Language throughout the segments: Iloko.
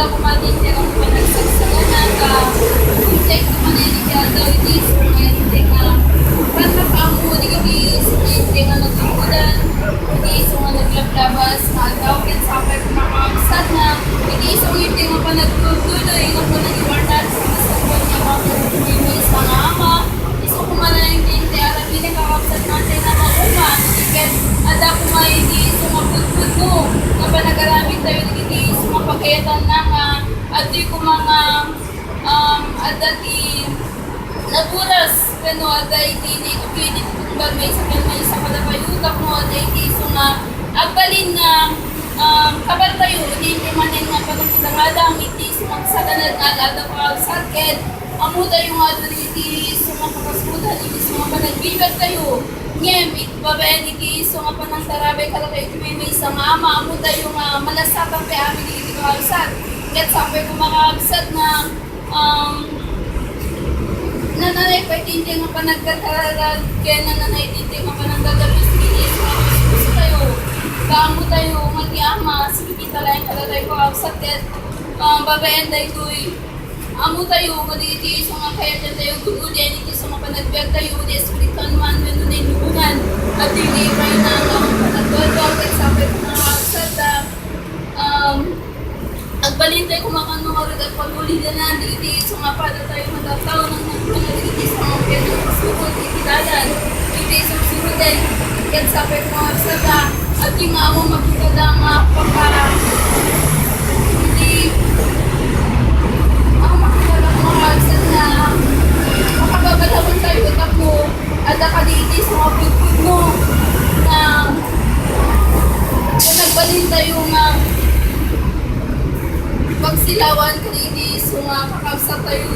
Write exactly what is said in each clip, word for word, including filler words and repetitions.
Kumati siya ng panagsagsagana ka, kung siya ito man ay di kaya daw iti isu nga iti nga panakamu, di kami isu nga iti nga nagkukudan, iti isu nga naglablabas, nga aldaw, ken sapay ko makakabsat na, iti isu nga iti nga panagtultuloy, nga panag-iwartan, sa kasabuan nga mga pagpipili sa nga ama, isu ko man ay iti aramid nga kakabsat natin nga mauma, ket adda ko man iti isu nga pudpudno, nga panagaramid tayo iti isu nga pagayatan na nga, adtoy ko mga, um, adda ti naburas, wenno adda iti di ko pwede ti tunggal maysa ken maysa kadakayo, tapno adda iti isu nga agbalin nga, um, kabaltayo, iti, iti manen nga panagkitangada, iti isu nga saganad nga aldaw, kakabsat, ket ammotayo nga adda iti isu nga pakasudan, iti isu nga panagbibiag tayo. Ngem, it-, babaen iti isu nga panangtarabay kadatayo iti maymaysa nga ama, ammotayo nga malasatan ti amin iti kakabsat. Ket sapay ko makakabsat nga, um, nananay pay ti nga panagkakararag, ken nananay ti nga pananggagamis iti isu nga Kristo tayo. Ammotayo nga ti ama, sigikita laeng kadatayo kakabsat, ket, um, babaen daytoy, ammotayo nga dagiti isu nga kayatentayo gud-udi, iti isu nga panagbiagtayo, iti espirituan man wenno nailubongan, adtoy nga ibayna nga panagduadua ket sapay ko nga kakabsat, um, agbalintayo koma kano nga ragagpagulidana, dagiti isu nga padatayo nga tattao, nang nagmana dagiti isu nga pinagsubot iti dalan, iti isu nga suruten, ket sapay ko nga kakabsat, adtoy nga ammo makita da nga paka-, iti, ammo makita da nga kakabsat nga makababalawan tayo tapno adda kadi iti isu nga pudpudno nga, nga nagbalin tayo nga pagsilawan kadi iti isu nga kakabsat tayo,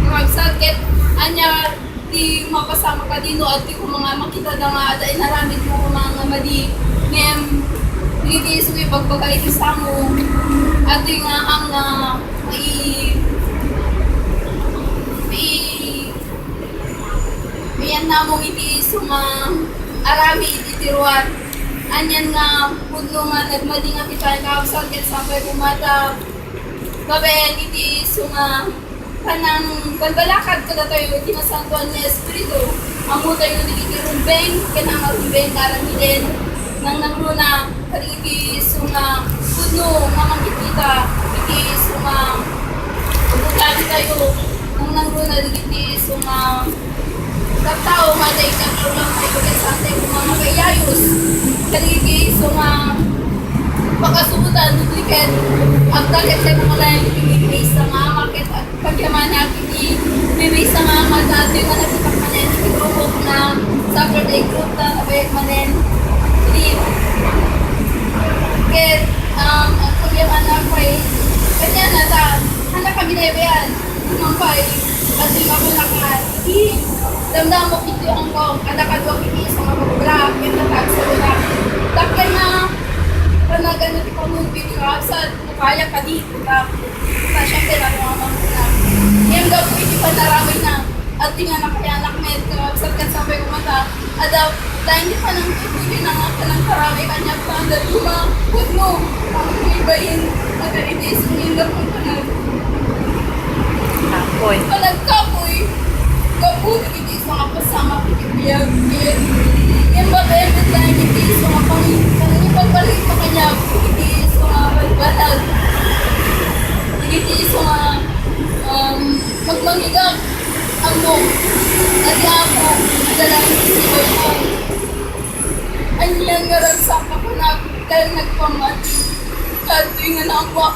kakabsat, ket ania ti mapasamak kadi no adtoy koma nga makita da nga adda inaramid mo koma nga madi, ngem dagiti isu nga ibagbaga iti samo, adtoy nga ang, ah, i-, i-, iyan namong iti isu nga aramid iti ruar. Anian nga pudno nga nagmadi nga ti pannakabsat ket sapay ko met a babaen iti isu nga panangbalbalakad kadatayo iti Nasantoan nga Espiritu. Ammotayo dagiti rumbeng ken a marumbeng nga aramiden. Nangnangruna kadagiti isu nga pudno nga mangkikita iti isu nga butang tayo. Nangnangruna dagiti isu nga tattao nga adda iti agruram tayo ket saan tayo koma nga maiyayos kadagiti isu nga pakasubotan, no di ket agda ket tayo koma laeng iti maysa nga ama ket pagyamanak iti maysa nga ama ta adtoy nga nagtutang manen iti grupo nga Saturday group ta nabayag manen. Idi ket, um, pagyamanak pay kaniana ta, anak, a ginaybayan, nupay adtoy nga abalaka iti damdamok iti angkong, adda kadua iti isu nga pagobra ken natagsagana. Dakkel nga panagan ti pamulpi ti kakabsat, no kaya kadi, ta, ta siempre, ano nga manguna. Ngem gapu iti panaramayna, adtoy nga nakayanak met, kakabsat, ket sapay ko met a, adda, ta iti panangtultuloyna nga panangtaramay kaniak, ta adda duma, pudno, ang ibayin, adda iti isu nga inda pagpanag-, Kapoy. Panagkapoy, gapu iti isu nga pasamak iti biag, ket imbag ket dagiti isu nga pang-, pangipagbalik kaniak iti isu nga banbanag. Dagiti isu nga, um, magmangigak, ammo, iti Apo, adda laeng ti sibayan. Anian nga ragsak a panag-, ken nagpamati. Adtoy nga naawak.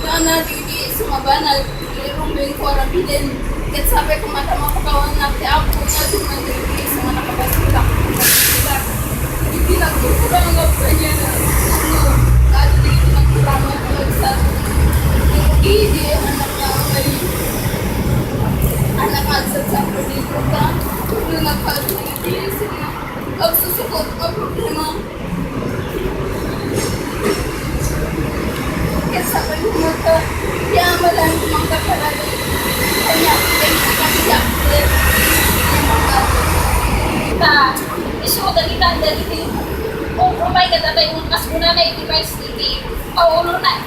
Nana, dagiti isu nga banag, irumeng ko aramiden. Ket sapay ko met a mapakawannak ti Apo, nga dumteng dagiti isu nga nakabasolak. Iti nagkukurangak kaniana, no, adu dagiti nagkurangan, agsa-, idi anak nga kay, anak nga agsasakripisio ka, no, nagkadu dagiti isu nga agsusugot nga problema. Ket sapay ko met a, ti Ama laeng ti mangkarkararag kaniak, ken ti pamilyak, ket ta, isu dagita, dagiti, o, umay kadatayo, kas kunana iti pais-, iti paulona.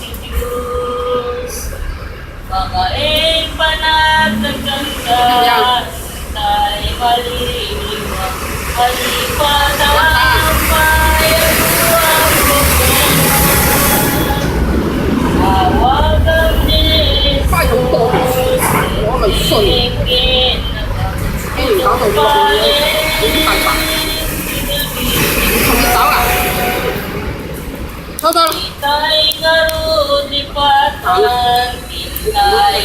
ti Dios. Babaen panagkagkangga, tay maliliwa, malipatan, payaruan ko. Awagam ni Jesus, ikit na pagpapaleng. Itay ngarud ni Patan, itay